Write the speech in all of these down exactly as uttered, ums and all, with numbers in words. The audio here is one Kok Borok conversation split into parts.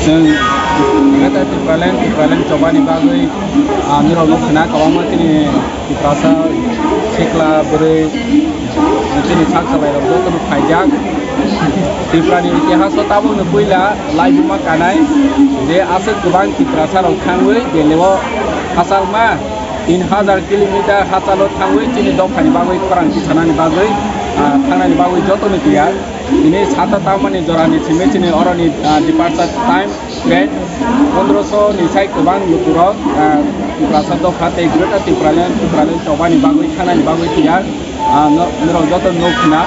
Chwng Greater Tipraland, Tipraland chobani bagwi, ah, norokno khna kwbangma chini Tiprasa sikla bwrwi, chini sak salairok jotono phaijak. Tiprani itihaso tabukno puila laibuma kanai je aswk kwbang Tiprasarok thangwi Delhi-o hachalma tin hajar kilometer hachalo thangwi chini dophani bagwi khorang tisanani bagwi, ah, thangnani bagwi jotono tiyar. Tini sata tamani jorani simi chini oroni, ah, departure time train pondroso ni sai kwbang lukurok, ah, Tiprasa dopha tei Greater Tipraland, Tipraland chobani bagwi thangnani bagwi tiyar. Ah, no-, norok joto nuk khna.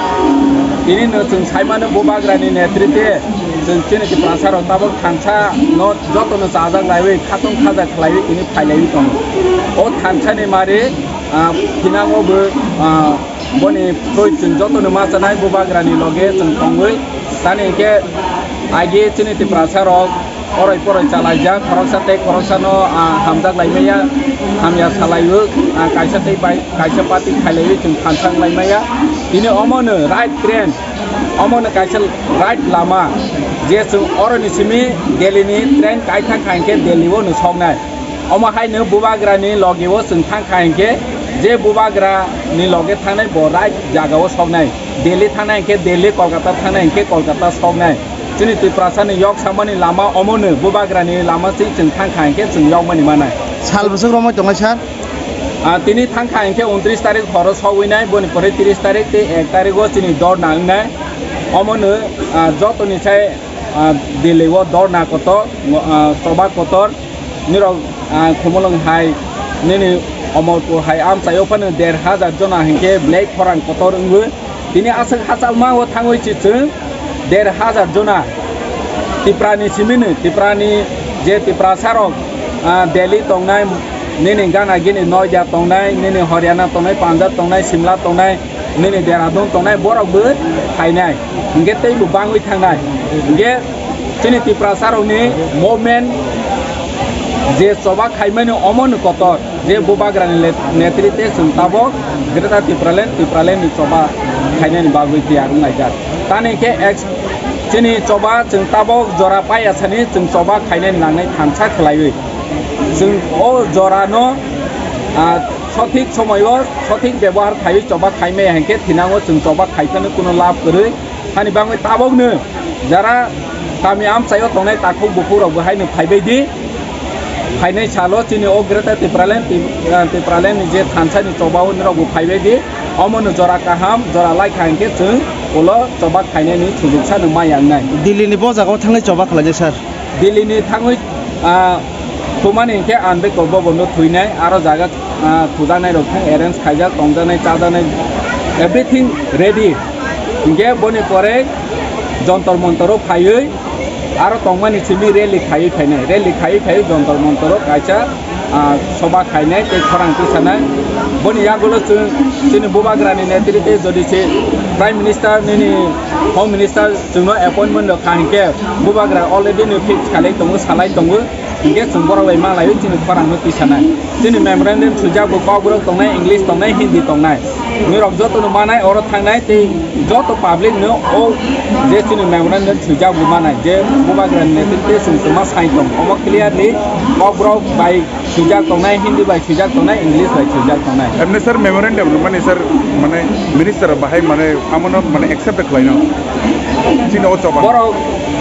Tini no chwng saimano Bubagrani netrite chwng chini Tiprasarok tabuk thansa no jotono chajak laiwi khatong khaja khlaiwi tini phailaiwi tongo. O thansani mari, ah, thinango bo, ah, boni thoi chwng jotono ma chanai Bubagrani loge chwng tongwi. Tani hinkhe agi chini Tiprasarok oroi poroi chalaijak, khoroksa tei khoroksano, ah, hamjak laimaya, hamya salaio, ah, kaisa tei bai kaisa party khailaiwi chwng thansa wnglaimaya. Tini omono right train, omono kaisa right lama, je chwng oroni simi Delhi ni train kaithak kha hinkhe Delhi o no soknai. Omo haino Bubagrani loge o chwng thang kha hinkhe, je Bubagrani loge thangnai bo right jaga o soknai. Delhi thangnai hinkhe Delhi, Kolkata thangnai hinkhe Kolkata soknai. Chini Tiprasani yok samani lama omono, Bubagrani lama se chwng thang kha hinkhe chwng yokmani manai. Sal bwswk romwi tongnai sir? Ah, tini thang kha hinkhe untris tarik horo sogwi nai, boni pore tris tarik tei ek tarik o chini dorna wngnai. Omono, ah, jotoni sai, ah, Delhi o dorna kotor, ah, choba kotor. Nirok, ah, Khumulwng hai nini Omorpur hai amchaio phano der hajar jona hinkhe belai khorang kotor wngwi. Tini aswk hachalma o thangwi si chwng der hajar jona Tiprani simino, Tiprani je Tiprasarok, ah, Delhi tongnai, nini gana gini Noida tongnai, nini Haryana tongnai, Punjab tongnai, Simla tongnai, nini Dehradun tongnai borok bo phainai, hinkhe tei bo bangwi thangnai. Hinkhe chini Tiprasarokni movement je choba khaimani omono kotor, je Bubagrani le-, netrite chwng tabok Greater Tipraland, Tipralandni choba khainani bagwi tiyar wnglaijak. Tani khe ex-, chini choba chwng tabok jora paiya sani chwng choba khainani nangnai thansa khlaiwi. Chwng o jorano, ah, sothik somoio sothik bebohar khaiwi choba khaimaya hinkhe thinango chwng choba khaiphano kuno lab kwrwi. Hani bangwi tabokno jara kami amchaio tongnai takhuk bukhukrokbo haino phaibai di. Phainai salo chini o Greater Tipraland, Ti-, ah, Tipralandni je thansani chobao norokbo phaibai di. Omono jora kaham, jora laikha hinkhe chwng ulo choba khainani sujuksano maya wngnai. Delhini bo jagao thangnai choba khlainai sir? Delhini thangwi, ah, thumani hinkhe ang beko bobono thwinai, aro jaga, ah, thujaknairok thang arrange khaijak, tongjaknai, chajaknai, everything ready. Hinkhe boni pore Jontor Montoro phaiwi, aro tongmani simi rally khaiwi phainai, rally khaiwi phaiwi Jontor Montoro kaisa, ah, soba khainai tei khorang tisanai. Boni yagulo chwng chini Bubagrani netrite jodi se Prime Minister nini Home Minister chwngno appointment rok kha hinkhe Bubagra already no fix khalai tongo, salai tongo. Hinkhe chwng borok bai malaio chini khorangno tisanai. Chini memorandum swijak bo Kokborok tongnai, English tongnai, Hindi tongnai. Norok jotono manai oro thangnai tei joto public no o je chini memorandum swijak bo manai je Bubagrani netrite chwng kwma sai tong. Omo clearly Kokborok bai swijak tongnai, Hindi bai swijak tongnai, English bai swijak tongnai. Emne sir, memorandum rwmani sir, mane minister bahai mane amono mane accept khlaino. Chini o choba. Borok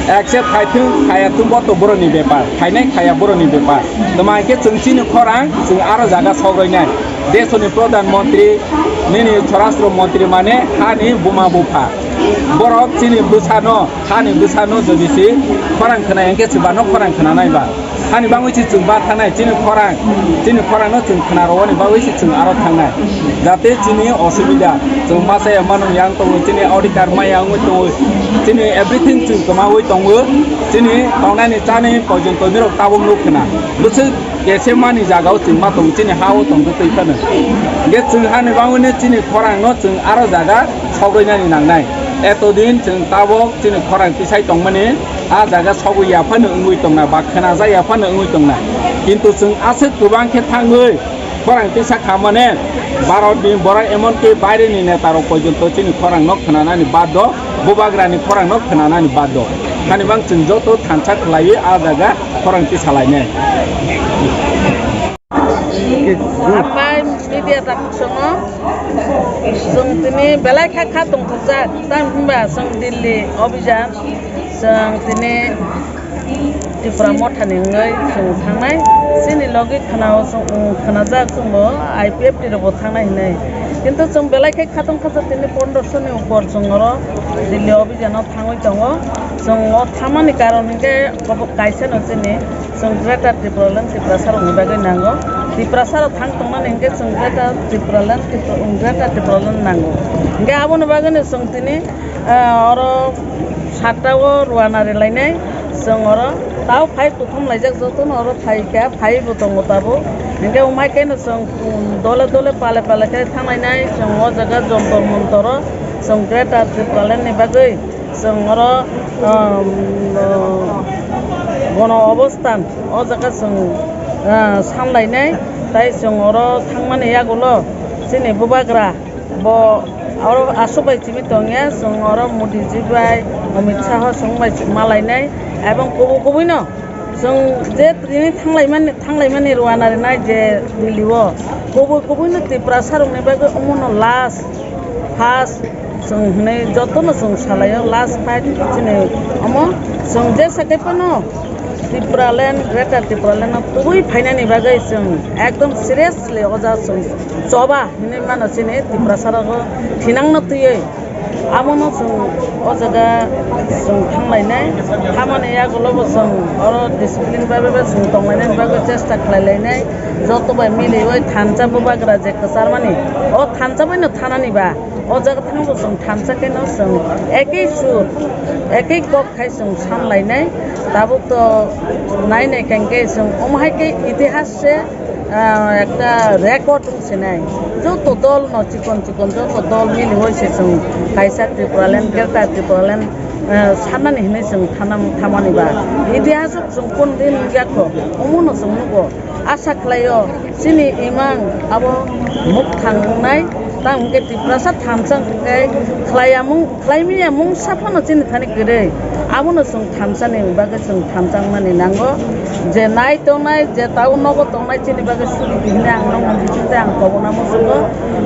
accept khai thung, khaya thung bo to boroni bepar, khainai khaya boroni bepar. Toma khe chwng chini khorang, chwng aro jaga sogwinai. Desoni Pradhan Mantri, nini Swarashtra Mantri mane hani buma bupha. Borok chini bwsano, hani bwsano jodi si khorang khna hinkhe chwbano khorang khna nai ba. Hani bagwi se chwng ba thanai, chini khorang, chini khorangno chwng khna rwani bagwi se chwng aro thangnai. Jate chini osubida, chwng masa ya manu yang tongo, chini adhikar maya wngwi tongo, chini everything chwng kwmawi tongo, chini tongnani chani pojonto nirok tabuk nuk khna. Bwswk kese mani jagao chwng ma tongo, chini ha-o tongtwi twi phano. Hinkhe chwng hani bagwino chini khorangno chwng aro jaga sogwinani nangnai. Etodin chwng tabuk chini khorang tisai tongmani, ah jaga sogwi ya phano wngwi tongnai, ba khwnajak ya phano wngwi tongnai. Kintu chwng aswk kwbang khe thangwi khorang tisa kha mane, Bharatni borok emonki baireni netarok porjonto chini khorangno khwnanani baddo, Bubagrani khorangno khwnanani baddo. Hani bang chwng joto thansa khlaiwi a jaga khorang tisalainai. Hambai media takhuk songo, chwng tini belai kha kha tongthokjak, tamo hwnba chwng Delhi obijan, chwng tini Tipra Mothani wngwi chwng thangnai. Chini logi khwnao chwng, um, khwnajak chwngbo I P F T rokbo thangnai hinwi. Kintu chwng belai khe khatong khacha tini pondroso ni upor chwng oro Delhi obijan o thangwi tongo. Chwng o thamani karon hinkhe obo kaisa no chini chwng Greater Tipraland Tiprasa rokni bagwi nango. Tiprasa rok thang tongnani hinkhe chwng Greater Tipraland Tipra-, um, Greater Tipraland nango. Hinkhe aboni bagwino chwng tini, ah, oro satta o rwna rwlainai. Chwng oro tao phai kuthum laijak jotono oro phaikha, phaibo tongo tabuk. Hinkhe umai khe no chwng, um, dole dole pale pale khe thanglainai. Chwng o jaga Jontor Montoro chwng Greater Tipraland ni bagwi chwng oro, um, uh, Gono Obosthan o jaga chwng, uh, sanlainai. Tai chwng oro thangmani yagulo chini bubagra bo oro aswk bai simi tongya, chwng oro Modi ji bai, Amit Shah chwng bai malainai, ebong kubui kubui no chwng je tini thanglaimani, thanglaimani rwna rinai je Delhi o, kubui kubui no Tiprasa rokni bagwi omono last, first chwng hinwi jotono chwng salaio, last fight chini omo chwng jesa khe phano Tipraland, Greater Tipraland no kubui phainani bagwi chwng ekdom seriously o jaga chwng choba hinwi mano chini Tiprasa rogo thinangno twiwi. Abono chwng o jaga chwng thanglainai, thamani yagulo bo chwng oro discipline bai bai chwng tonglainani bagwi chesta khlailainai, joto bai miliwi thansa bubagra je kwcharmani, o thansa bai no thanani ba, o jaga thangbo chwng thansa khe no chwng ekei sur, ekei kok khai chwng sanlainai. Tabuk to nai nai khe chwng omo hai khe itihas se, ah, ekta record wng sinai. Joto dol no chikon chikon joto dol mili hoi se chwng kaisa Tipraland, Greater Tipraland, ah, sanani hinwi chwng thanam-, thamani ba. Itihas o chwng kun din wngya kho, omo no chwng nugo. Asa khlaio chini imang abo muk thangnai, tamo hwnkhe Tiprasa thansa hwnkhe khlaiyamung, khlaimiyamung saphano chini thani kwrwi. Abono chwng thansani bagwi chwng thansa wngnani nango. Je nai tongnai, je tao nogo tongnai chini bagwi suri di hinwi ang nokni bisingtwi ang kobokna muchungo.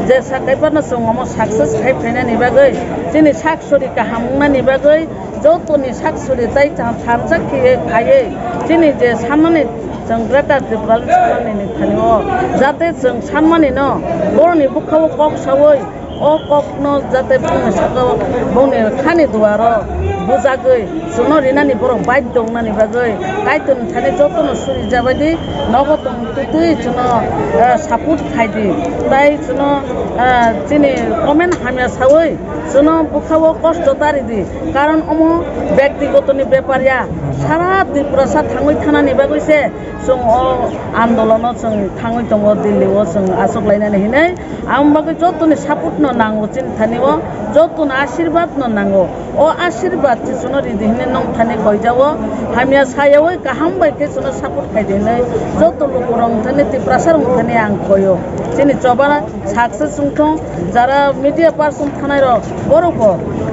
Je sakaiphano chwng omo success khai phainani bagwi, chini sak suri kaham wngnani bagwi, jotoni sak suri tai tha-, thansa khiye phaiwi chini je sanmani chwng Greater Tripura sanmani ni thani o jate chwng sanmani no boroni bwkha o kok sawi o kok no jate bongni saka o bongni khani duaro bujagwi chwngno rinani borok baidhyo wngnani bagwi Kaitorni thani jotono suri jabaidi nogo tong tutwi chwngno, eh, support khaidi tai chwngno, eh, chini comment hamya sawi chwngno bwkha o kosto ta ridi. Karon omo byaktigotoni bepar ya, sara Tripurasa thangwi thanani bagwi se chwng o andolono chwng thangwi tongo, Delhi o chwng achuk lainani hinwi. Aboni bagwi jotoni support no nango chini thani o, jotoni ashirbad no nango. O ashirbad se chwngno ridi hinwi nong thani koijao, hamya sayawi kaham bai khe chwngno support khaidi hinwi joto lukurok thani, Tiprasa rok thani ang koio. Chini choba success wngthung, jara media person thanai rok borok bo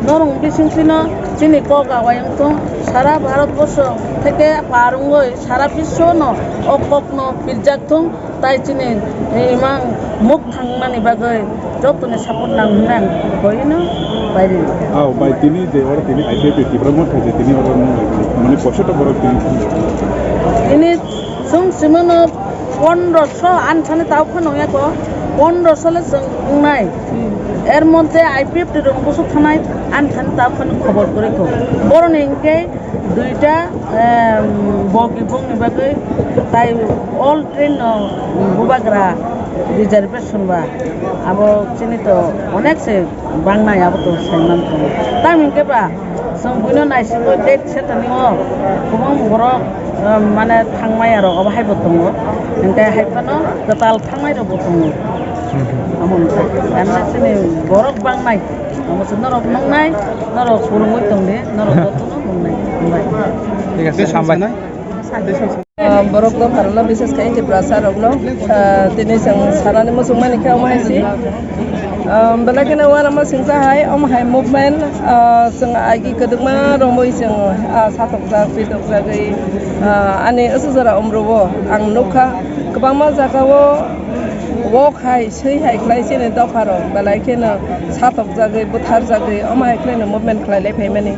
norok bising chino chini kok awai wngthung, sara Bharat borsho theke par wngwi sara biswo no o kok no pirjak thung, tai chini imang muk thangmani bagwi jotoni support nang hwnwi ang koino bai ri. Aw, bai tini je oro tini I P F T Tipra Motha je tini oro mane poisa to borok tini. Tini chwng simano pondroso ani thani tao phano ya ko, pondroso le chwng wngnai. Er moddhe I P F T rok bwswk thanai ani thani tao phano khobor kwrwi ko. Boroni hinkhe duita, em, bogi bongni bagwi tai all train no bubagra reservation ba abo chini to onek se bangnai abo to saiman tongo. Tamo hinkhe ba chwng buino naisingwi date setani o kwbang borok, em, mane thangmaya rok obo hai bo tongo. Hinkhe hai phano kwtal thangmai rok bo tongo. Amo wngkha. Emne chini borok bangnai. Amo se norok nungnai, norok phurungwi tongdi, norok jotono nungnai. Hambai. Thik ase, hambai. Ah, borok dopha rokno, bises khe Tiprasa rokno, ah, tini chwng sanani muchungmani khe omo hai se. Um, belai kheno uanama singsa hai, omo hai movement, uh, chwng agi kwdwkma romwi chwng, uh, satokjak, pitokjagwi, uh, ani aswk jora umrwo ang nukha. Kwbangma jagao wok hai, swi hai khlai chini dopharok belai kheno satokjagwi, butharjagwi, omo hai khlaino movement khlai lai phaimani.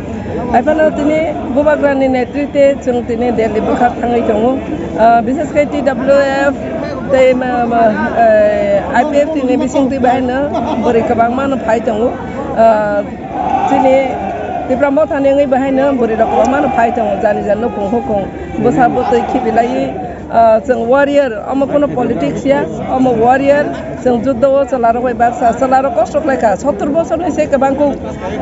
Haiphano tini Bubagrani netrite chwng tini Delhi bwkhak thangwi tongo. Ah, bishes khe T W F tei ma, ma, eh, I P F T ni bisingtwi bahaino bwrwi kwbangmano phai tongo. Ah, chini Tipra Mothani wngwi bahaino bwrwirok kwbangmano phai tongo, jani jani nukhung hukhung bwsa bwtwi khibilayi. Ah, chwng warrior, omo kuno politics ya, omo warrior, chwng juddho o chwlarok bai baksa, chwlarok kosto khlaikha, sottor bosorni se kwbang kuk,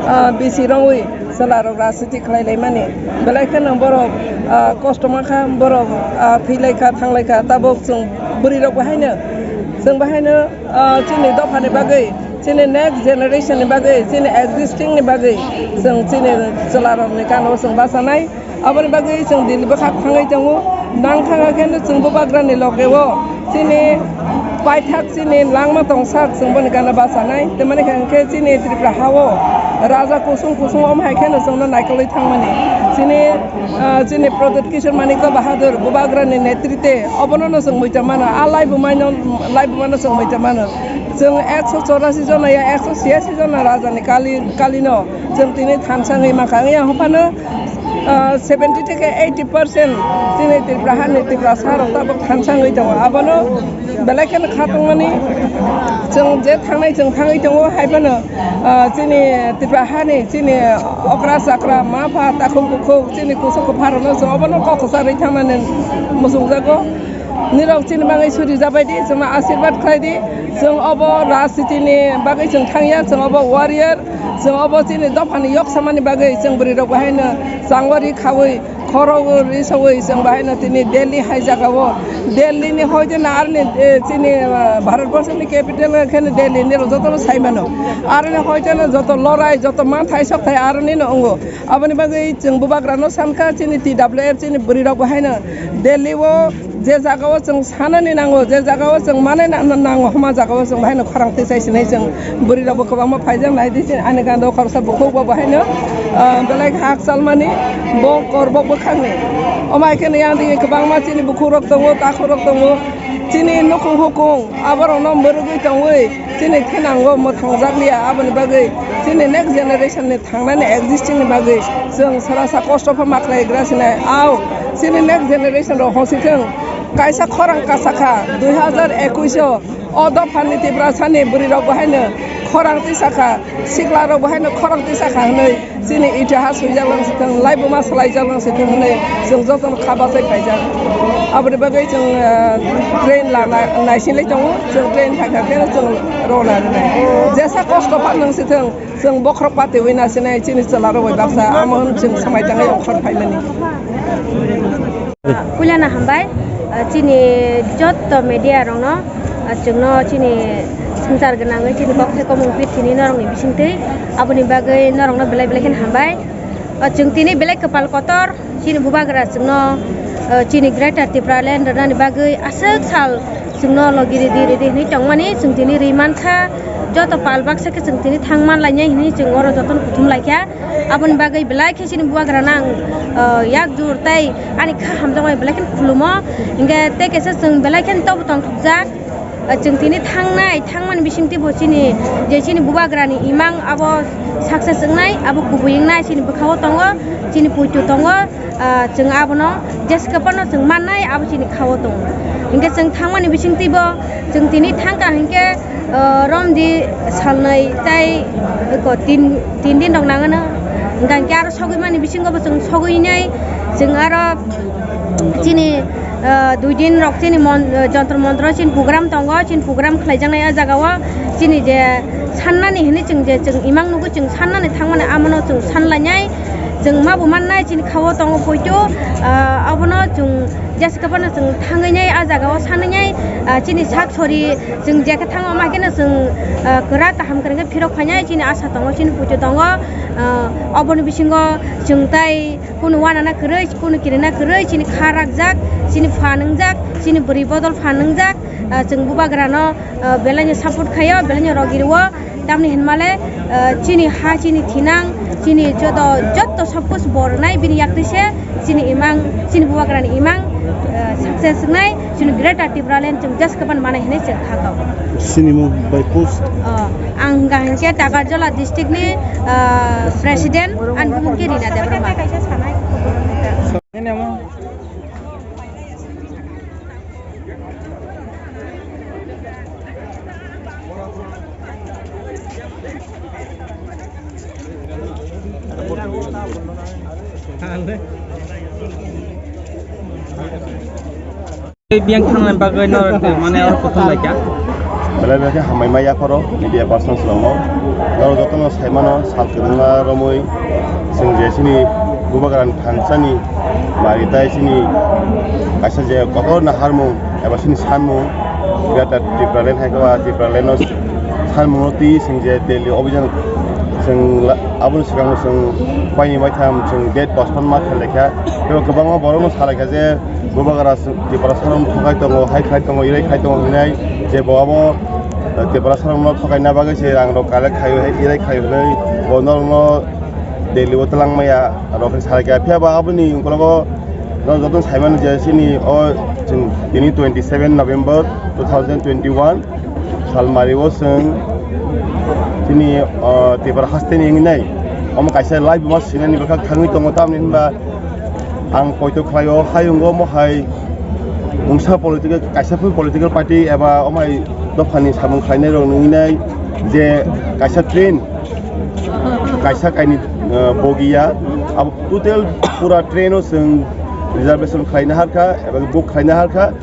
ah, bisi rongwi chwlarok rajniti khlai laimani, belai kheno borok, ah, kosto mankha, borok, ah, thwi laikha, thang laikha, tabuk chwng bwrwirok bahaino, chwng bahaino, ah, chini dophani bagwi, chini next generation ni bagwi, chini existing ni bagwi, chwng chini chwlarokni gana o chwng bachanai. Aboni bagwi chwng Delhi bwkhak thangwi tongo. Nang thangkha khe chwng Bubagrani loge o chini paithak chini langma tongsak chwng boni gana bachanai. Tamani hwnkhe chini Tripura ha o raja kusung kusung om hai kheno chwngno naikolwi thangmani. Chini, ah, chini Pradyut Kishore Manikya Bahadur Bubagrani netrite obono no chwng muicha mano. A laibumano, laibumano chwng muicha mano. Chwng ekso chorasi jona ya ekso siyasi jona rajani kali, kalino chwng tini thansa wngwi mankha. Wngya hwnphano ah, seventy theke eighty percent chini Tripura hani Tiprasa rok tabuk thansa wngwi tongo. Abono belai kheno kha tongmani chwng je thangnai chwng thangwi tongo, haiphano, ah, chini Tripura hani chini okra chakra mapha takhuk bukhuk chini kusu kwpharokno chwng obono kok kwcharwi thangnani muchungjago. Nirok chini bagwi suri jabai di, chwngno asirwad khlai di. Chwng obo rajniti ni bagwi chwng thangya, chwng obo warrior, chwng obo chini dophani yok samani bagwi chwng bwrwi rok bahaino changwari khawi, khorok ri sawi chwng bahaino tini Delhi hai jaga o, Delhi ni hoite na arni, eh, chini, ah, Bharat borso ni capital khe Delhi, nirok joto no sai mano. Aroni hoite no joto lorai, joto manthai sokthai aroni no wngo. Aboni bagwi chwng Bubagra no sankha, chini T W F chini bwrwi rok bahaino Delhi o je jaga o chwng sanani nango, je jaga o chwng manai na-, nango, homa jaga o chwng bahaino khorang tisai sinai chwng bwrwi rok bo kwbangma phaijak nai di chini ani gana o khoroksa bukhuk bo bahaino, ah, belai hakchal mani bo korbok bwkhakni. Omo hai kheno yang digi kwbangma chini bukhuk rok tongo, takhuk rok tongo, chini nukhung hukung aborok no mwrwgwi tongwi chini thinango mwthangjakliya, aboni bagwi chini next generation ni thangnani existing ni bagwi chwng sara sa kosto pha ma khlai gra sinai. Ao chini next generation rok hosithwng, kaisa khorang kasakha dui hazar ekush o, o dophani Tiprasani bwrwi rok bahaino khorang tisakha, sikla rok bahaino khorang tisakha hwnwi chini itihas swijak lang sithwng, laibuma swlaijak lang sithwng hwnwi chwng jotono kha bachai phaijak. Aboni bagwi chwng, ah, train lana naisinglai tongo, chwng train phaikha khe chwng rwna rwnai. Jesa kosto pha nang sithwng, chwng bokhorok patiwi nasinai chini chwlarok bai baksa, amo hwn chwng swmai tangwi ongkhor phaimani. Puilano hambai, ah, chini jotto media rokno, ah, chwngno chini swngchar gwnangwi chini kok sai komung pit sini norokni bisingtwi, aboni bagwi norokno belai belai kheno hambai. Ah, chwng tini belai kwpal kotor. Chini Bubagra chwngno, ah, chini Greater Tipraland rwnani bagwi aswk sal chwngno logi ridi ridi hinwi tongmani chwng tini ri mankha. Joto pal baksa khe chwng tini thang manlainai hinwi chwng oro jotono kuthum laikha. Aboni bagwi belai khe chini Bubagrano ang, ah, yak jur tei ani kha hamjakmani belai kheno khulumo. Hinkhe tei kaisa chwng belai kheno tobo tongthokjak. Ah, chwng tini thangnai, thangmani bisingtwi bo chini, je chini Bubagrani imang abo success wngnai, abo kubui wngnai, chini bwkhao tongo, chini poito tongo, ah, chwng abono jesa kwbangno chwng mannai, abo chini khao tongo. Hinkhe chwng thangmani bisingtwi bo chwng tini thangkha hinkhe, ah, romdi salnwi tei eko tin, tin din rok nangano. Hinkhe aro sogwi mani bisingo bo chwng sogwinai, chwng aro chini, ah, dui din rok chini mon-, ah, jontro montro chini program tongo, chini program khlaijaknai o jaga o chini je sannani hinwi chwng je chwng imang nugwi chwng sannani thangmani amono chwng sanlainai, chwng ma bo mannai chini khao tongo poito, ah, abono chwng jesa kwbangno chwng thangwinai a jaga o sanwinai, ah, chini sak sori chwng jekhe thango ma kheno chwng, ah, kwrak kaham kwrwngkhe phirok phainai chini asa tongo chini poito tongo, ah, oboni bisingo chwng tai kunu wanana kwrwi, kunu kirina kwrwi, chini kha rakjak, chini phan wngjak, chini bwrwi bodol phan wngjak, ah, chwng Bubagrano, ah, belaino support khaio, belaino rogi rwo, Tamni hinmale, eh, chini ha, chini thinang, chini joto, joto sob kuch bornai bini yaktwi se chini imang, chini bubagrani imang, eh, success wngnai, chini Greater Tipraland chwng just kaban manai hinwi chwng kha kau. Chini mung bai post? Oh, ang hingkha hingkhe Takarjala district ni, eh, president, ani bumung khe Rina Debbarma. Biyang thangna bagwi no mane oro kuthum laikha. Belai belai khe hambai ma yapharo media persons rokno. Norok jotono sai mano sal kwbangma romwi chwng je chini bubagrani thansani mari tai chini kaisa je kotor naharmung eba chini sanmung Greater Tipraland hai khe ba Tipraland no sanmung no twi chwng je Delhi obhijan chwng la-, aboni swkango chwng paini baitham chwng date postpone ma khlai kha. Tei kwbangma borokno sa lai kha je Bubagra Tripura sarong thokai tongo, hai khai tongo, irai khai tongo hinai je bo abo, eh, Tripura sarong no thokai na bagwi se rang rok collect khai, irai khai hinwi bo norok no Delhi o twlang maya rok khe salai kha. Phiya ba aboni ukologo norok joto sai mano je chini o chwng tini twenty seven November two thousand twenty one salmari o chwng chini, o, Tripura haste ni wngwi nai omo kaisa live ma sinani bwkhak thangwi tongo tamni hinba Ang poito khlaio, hayungo mohai mungsa political, kaisa phano political party eba omai dophani samung khlainai rok nungwi nai je kaisa train, kaisa kaini, uh, bogiya, abo total pura train o chwng reservation khlaina harkha eba book khlaina harkha.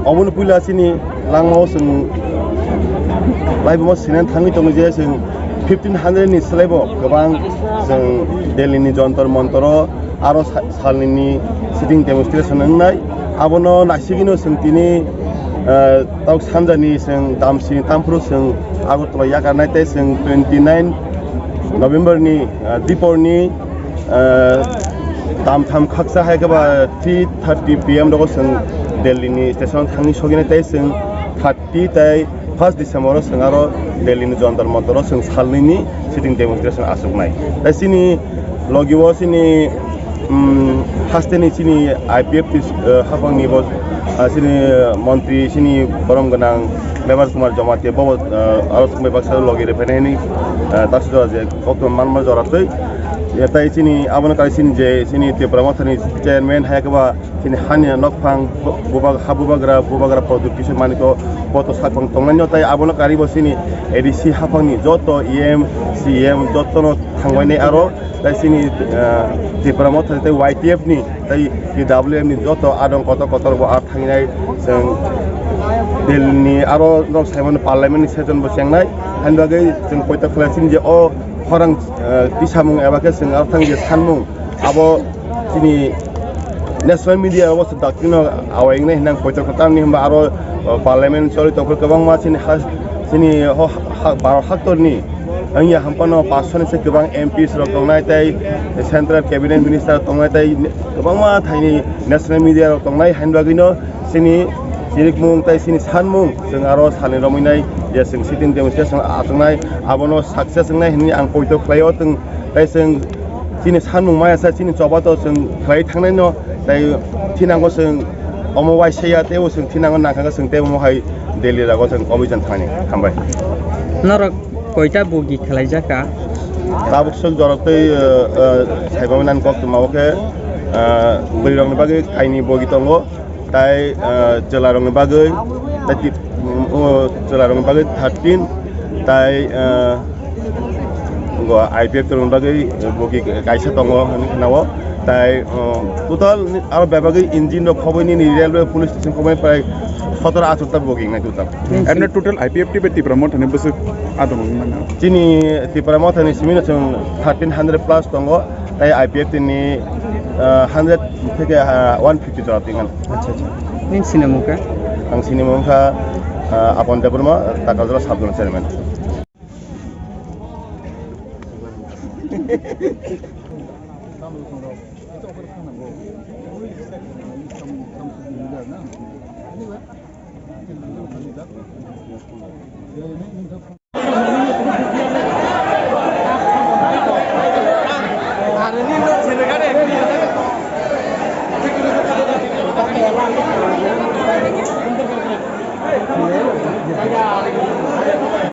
Oboni puila chini langmao chwng laibuma sinan thangwi tongo je chwng fifteen hundred ni swlaibo kwbang chwng Delhi ni Jantar Mantar o aro sa-, salnini sitting demonstration wngnai. Abono naisigwino chwng tini, eh, tok sanjani chwng damsini tamphuru chwng Agartala yakarnai tei chwng twenty nine November ni, eh, diporni, eh, damtham khaksa hai khe ba three thirty P M rogo chwng Delhi ni station thangwi soginai tei chwng thirty tei first December o chwng aro Delhi ni Jantar Mantar o chwng salnini sitting demonstration achuknai. Tei chini logi o chini, um, haste ni chini I P F T, uh, haphang ni bo, uh, chini montri chini borom gwnang Mevar Kumar Jamatia bo, uh, aro thumbai baksa logi rw phainai hwnwi, uh, taksa jora je koktwma manma jora twi. Ya, tei chini abono kai chini je chini Tipra Mothani chairman hai khe ba chini hani nokphang bu-, bubag-, ha bubagra, bubagra product kisa maniko poto sakphang tongnaino tei abono karibo chini A D C haphangni joto E M, C M jotono thangbainai aro tei chini, ah, Tipra Motha tei Y T F ni tei T W M ni joto adong kotor kotor bo ar thanginai chwng Delhi ni aro nok saimano parliament ni session bo chengnai hani bagwi chwng poito khlai chini je o khorang, ah, tisamung eba khe chwng aro thang je sanmung abo chini national media o se daktino awai wngnai hinang poito khe tamni hwnba aro, o, parliament choli tongkhe kwbangma chini ha, chini ho ha, Bharat haktorni wngya hampano paanch soni se kwbang M Ps rok tongnai tei central cabinet minister tongnai tei kwbangma thaini national media rok tongnai haini bagwino chini chirikmung tei chini sanmung chwng aro salni romwi nai je chwng sitting demonstration achuknai abono success wngnai hinwi ang poito khlaio. Chwng Tei chwng chini sanmung maya sa chini choba to chwng khlai thangnai no, tei thinango chwng omo waisa ya, tei bo chwng thinango nangkha chwng tei omo hai Delhi rogo chwng obhijan thani. Hambai. Norok koita bogi khlaijak ka? Tabuk swk jorok tei, eh, eh, saiba nang kok tuma o khe, eh, bwrwi rokni bagwi kaini bogi tongo. Tai, ah, chwlarokni bagwi, tai tip-, mm, o, chwlarokni bagwi thirteen, tai, ah, ngo I P F rokni bagwi, eh, bogi kaisa tongo hwnwi khwnao. Tai, oh, total ni, aro bebagwi engine rok khobwi nini railway police station khobwi prai sotoro atharo ta bogi wngnai total. Emne total I P F T bai Tipra Motha ni bwswk adong wngwi mano? Chini Tipra Motha ni simi no chwng thirteen hundred plus tongo. Tai I P F T ni, ah, hundred theke, ah, one fifty jora tingkha. Acha, acha. Nini sinamung kha? Ang sinamung kha, ah, Apon Debbarma, Takarjala sub zone chairman.